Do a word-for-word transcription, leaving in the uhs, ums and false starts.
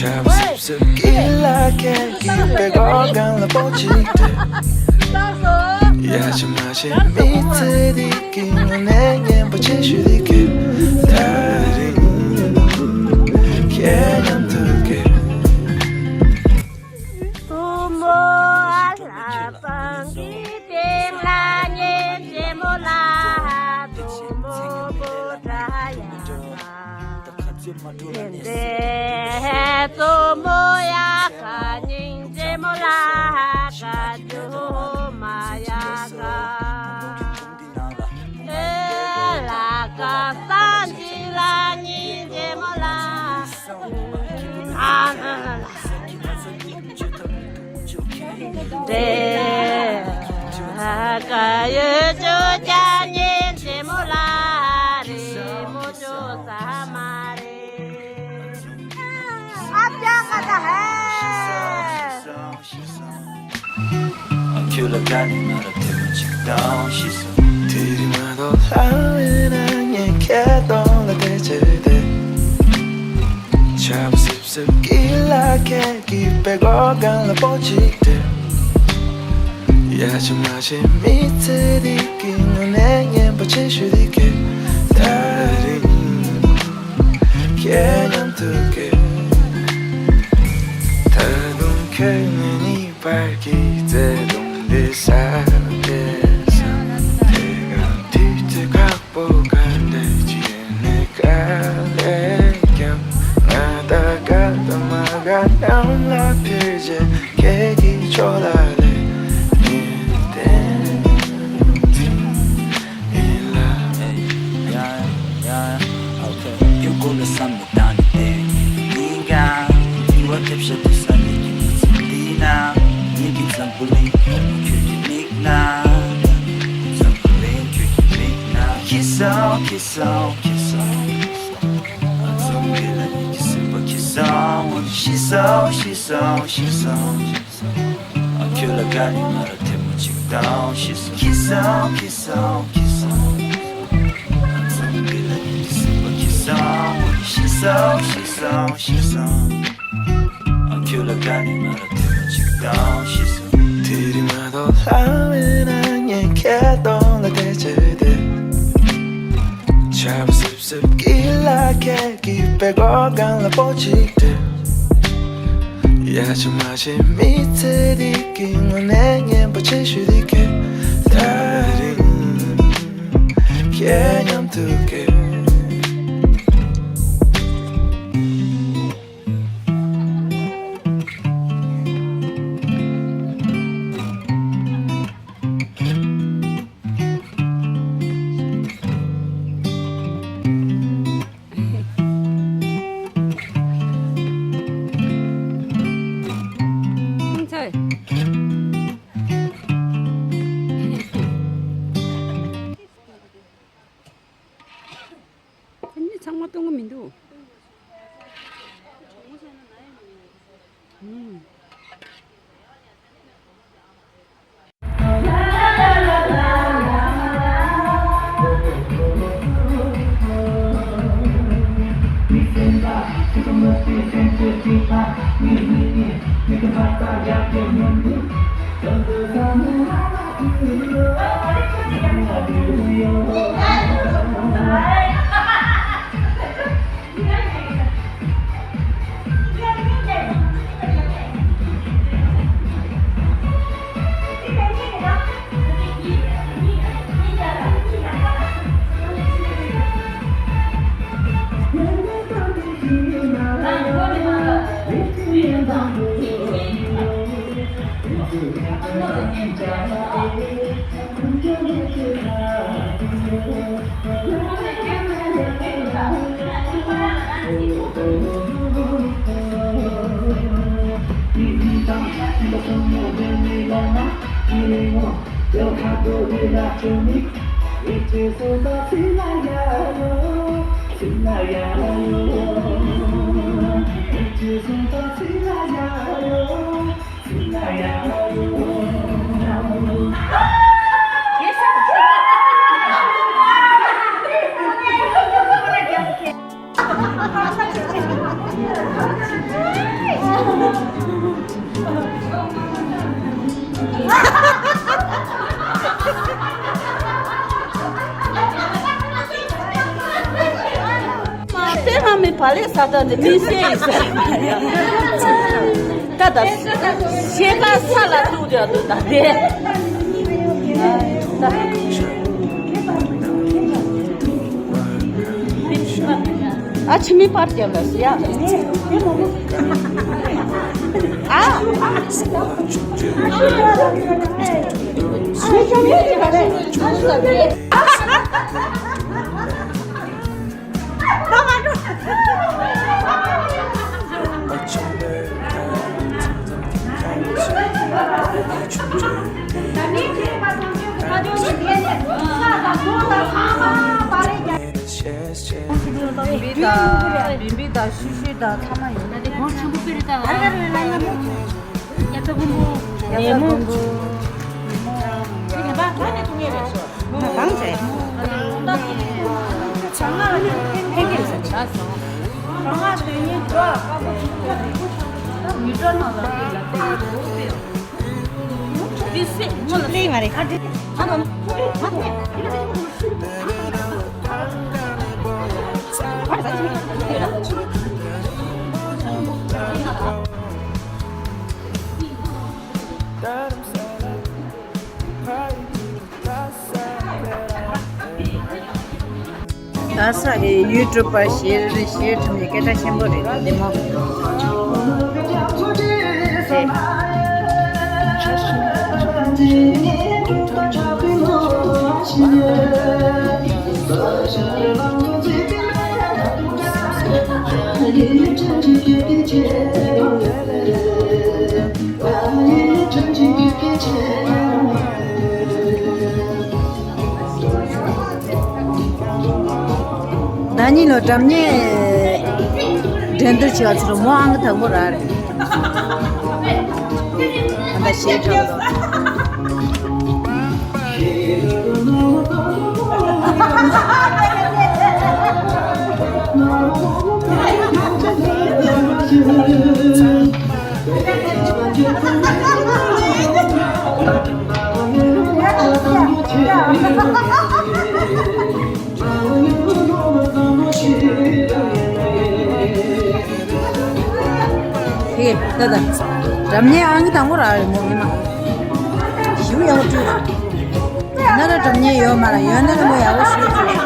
ཆབ་སིབ་སིབ་ཀྱི་ལ་ཁད་ཀྱི་པད་གོག་སྒང་ལ་པོ་གཅིག་སྟེར། ཡ་ཆི་མ་ཆི་མི་ཚེ་འདི་གི་ངོ་ནས་སྙན་པོ་ཆེ་ཤོས་འདི་གས། ད་རིང་ཁྱེད་མཉམ་དུ་གས། སྲུ་མོ་ཨ་ལ་སང་གི་སྟེང་ལ་ཉེ་ཆེ་མོ་ལ་སྲུ་མོ་པོ་ཏྲ་ཡ། ལེན་ཏེ་སྲུ་མོ་ཡ་ཁ་སྙིང་རྗེ་མོ་ལ་ཁ་ཇུ་མ་ཡ་ཁ། ཨེ་ལ་ཁ་སང་ཅི་ལ་སྙིང་རྗེ་མོ་ལ། ཨ་ལ་ལ། ཁྱོད་ལ་དགའ་ནས་ང་ལ་ཐལ་མོ་གཅིག་བཏང་ཤེས་སོང་། དེ་རིང་མ་གཏོགས་ལྷ་བའི་ན་ངས་ཁྱེད་གདོང་ལ་བལྟས་བྱས་ཏེ། ཆབ་སིབ་སིབ་ཀྱི་ལ་ཁད་ཀྱི་པད་གོག་སྒང་ལ་པོ་གཅིག་སྟེར། ཡ་ཆི་མ་ཆི་མི་ཚེ་འདི་གི་ངོ་ནས་སྙན་པོ་ཆེ་ཤོས་འདི་གས། ད་རིང་ཁྱེད་མཉམ་དུ་གས། ད་དུང་ཁྱོད་ངའི་གཉིས་བར་གྱི་བརྩེ་དུང་འདི་ས་བརྒལ་སོང་། དེ་གང་དུས་ཚོད་ཁག་པོ་ག་འདྲ་ཅིག་ནས་ག་ལས་ཀྱང་ང་ད་དགའ་དང་མ་དགའ་གནམ་ལ་ཕེབས་རྗེས་ཁྱེད་ཀྱི་ཕྱོགས་ལ་ལས་ངས་བསྟན་འཛིན་ཡིན་ལ། ཡ་ཡ་ཨོ་ཁེ། ཁྱོད་སྐོར་ལ་བསམ་བློ་བཏང་ནས་བསྡད་ཡོད་ཉིན་ཉིན་གང་། འགྱུར་བ་ཐེབས་ཤག་དུ་ས་གནས་ཀྱི་མི་ཚེ་འདི་ན། ངེད་ཀྱི་འཛམ་བུ་གླིང་ཁྱོད་ཀྱི་མིག་ན། འཛམ་བུ་གླིང་ཁྱོད་ཀྱི་མིག་ན། ཁྱི་སང་ཁྱི་སང་ཁྱི་སང་། ཨ་ཙམ་གི་ལ་ཉིད་ཀྱི་སེམས་པ་ཁྱི་སང་། ཤི་སང་ཤི་སང་ཤི་སང་། ཨ་ཁྱོད་ལ་དགའ་ནས་ང་ལ་ཐལ་མོ་གཅིག་བཏང་ཤེས་སོང་། ཁྱི་སང་ཁྱི་སང་ཁྱི་སང་། ཨ་ཙམ་གི་ལ་ཉིད་ཀྱི་སེམས་པ་ཁྱི་སང་། ཤི་སང་ཤི་སང་ཤི་སང་། ཨ་ཁྱོད་ལ་དགའ་ནས་ང་ལ་ཐལ་མོ་གཅིག་བཏང་ཤེས་སོང་། དེ་རིང་མ་གཏོགས་ལྷ་བའི་ན་ངས་ཁྱེད་གདོང་ལ་བལྟས་བྱས་ཏེ། ཆབ་སིབ་སིབ་ཀྱི་ལ་ཁད་ཀྱི་པད་གོག་སྒང་ལ་པོ་གཅིག་སྟེར། ཡ་ཆི་མ་ཆི་མི་ཚེ་འདི་གི་ངོ་ནས་སྙན་པོ་ཆེ་ཤོས་འདི་གས། ད་རིང་ཁྱེད་མཉམ་དུ་གས། ཚང་མ་གཏོང་གི་མི་འདུག་བ་ལས་ས་ད་ནི་མི་སེ་ཡིན་ས། ད་ད་ཤེལ་དཀར་ས་ལ་གཏུགས་ཀྱང་འདུག་ད་དེ། ཨ་ཕྱི་མི་པར་རྒྱབ་ལ་ཡ། ཨ། བིམ་པི་དང་བིམ་པི་དང་ཤུ་ཤུ་དང་ཚང་མ་ཡོད། ད་དེ་གོང་ཆེན་པོ་དཔེ་རེད་ད། ཡ་ཚ་ཀུན་པོ། ཡ་ཚ་ཀུན་པོ། ད་ས་གི་ཡུ་ཊུབ་པ་ཞེ་རེ་ཞེ་ཐུབ་ནས་སྐད་གྲགས་ཆེན་པོ་རེད་ད་དེ་མོ། ཟླ་ཉིན་ལོ་སྒྲ་སྙན་འགྲན་བསྡུར་བྱེད་པ་ཚོ་ལ་མོ་ཨང་ཀི་དང་པོ་རག་རེད། ད་ལྟ་ཞེ་དྲག་ལོ། ཧེ། ད་ད། སྒྲ་སྙན་ཨང་ཀི་དང་པོ་རག་རེད་མོ་ངས་མ། ཞིའུ་ཡག་པོ་བྲིས། ན་ར་སྒྲ་སྙན་ཡོད་མ་ར་ཡོད་ན་ར་མོ་ཡག་པོ་ཞིག་བྲིས།